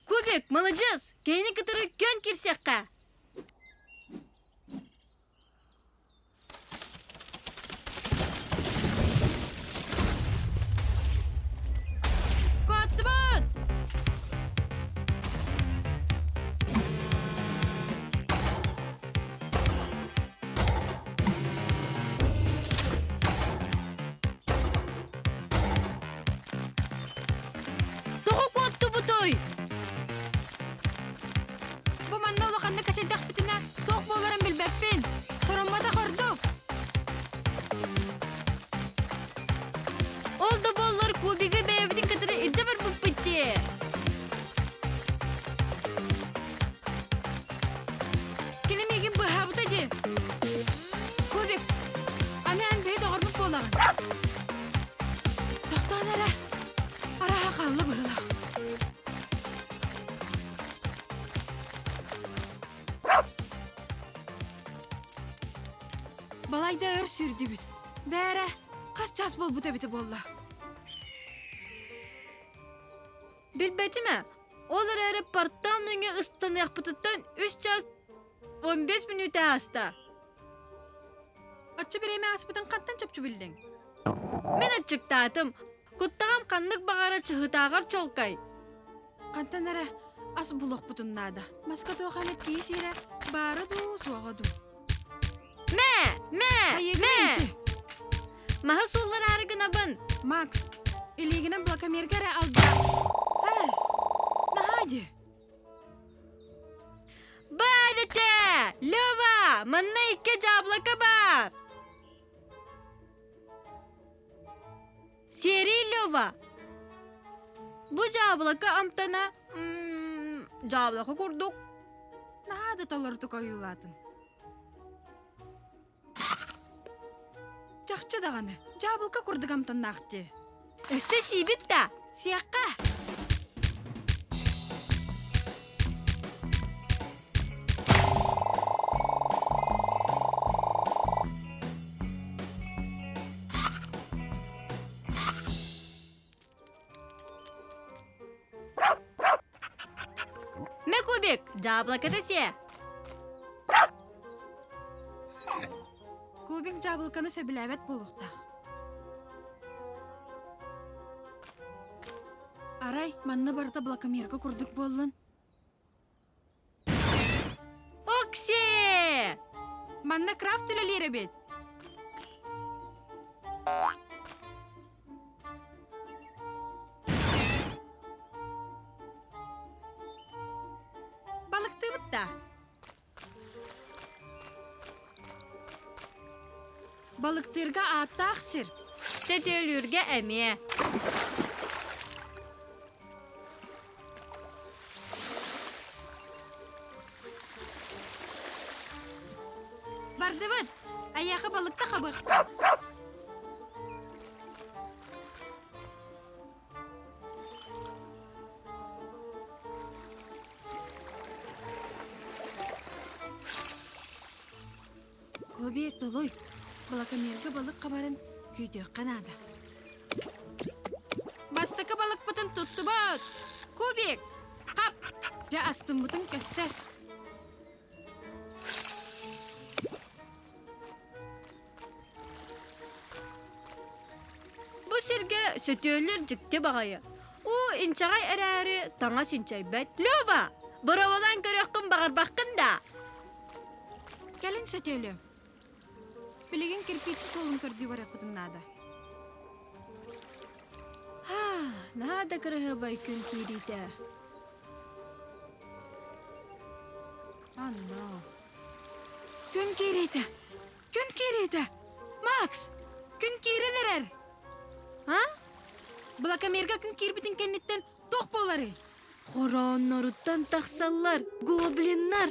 Кубик, маладьыас! Киһини кытары күөн киирсиэххэ! Куоттубут! Тоҕо куоттубутуй? Бу манна улаханнык кэчэйдэхпитинэ, туох буоларын билбэппин. Сорумматах ордук. Ол да буоллар кубигы бэйэбитин кытары илдьэ барбыппыт дии. Кини миигин быыһаабыта дии. Кубик, аны эн биһи доҕорбут буолаҕын. Тохтоон эрэ. Арааһа хаалла быһыылаах. Балайда өр сүүрдүбүт. Бээрэ, хас чаас буолбут эбитэ буолла? Билбэтим ээ. Ол эрээри портал нөҥүө ыстаныахпытыттан үс чаас 15 мүнүүтэ ааста. Оччо бириэмэ ааспытын хантан чопчу биллиҥ? Мин аччыктаатым. Куттаҕым ханнык баҕарар чыһытааҕар чуолкай. Хантан эрэ ас булуохпутун наада. Маска туох эмит киһи сиирэ баара дуу, суоҕа дуу? Мэ! Мэ! Хайыгын Мэ! ити? Маһы сууллараары гынабын. Макс, илиигинэн блокомерга эрэ алда. Эс, наһаа дии. Баар этэ! Лева, манна икки дьаабылака баар! Серий Лева! Бу дьаабылака амтана дьаабылака курдук. Наһаа да толорутук ойуулаатын. Чахчы даҕаны, дьаабылка курдук амтаннаах дии. Өссө сиибит да? Сиэххэ! Мэ кубик, дьаабылаката сиэ. Кубик дьаабылыканы сөбүлээбэт буолуохтаах. Арай, манна барыта блокомерка курдук буоллун? Окси! Манна крафт үлэлиир эбит. Балыктыыбыт да? Балыктыырга ааттаах сир. Сөтүөлүүргэ эмиэ. Бардыбыт. Айаха балыкта хабыахпыт. Кобе толуй, балакамерга балык хабарын күүтүөххэ наада. Бастакы балыкпытын туттубут! Кубик! Хап! Дьэ астыммытын көстөр. Бу сиргэ сөтүөллэр дьикти баҕайы. Уу инчэҕэй эрээри таҥас инчэйбэт. Лёва, бороволаан көрүөххүн баҕарбаккын да? Кэлин сөтүөлүөм. Билигин кирпииччэ суолун көрдүү барыахпытын наада. Һаа, наһаа да кыраһыабай күн киириитэ. Анна. Күн киириитэ! Күн киириитэ! Макс! Күн киирэн эрэр! А? Былакамерга күн киирбитин кэнниттэн туох буоларый? Хороонноруттан тахсаллар, гоблиннар.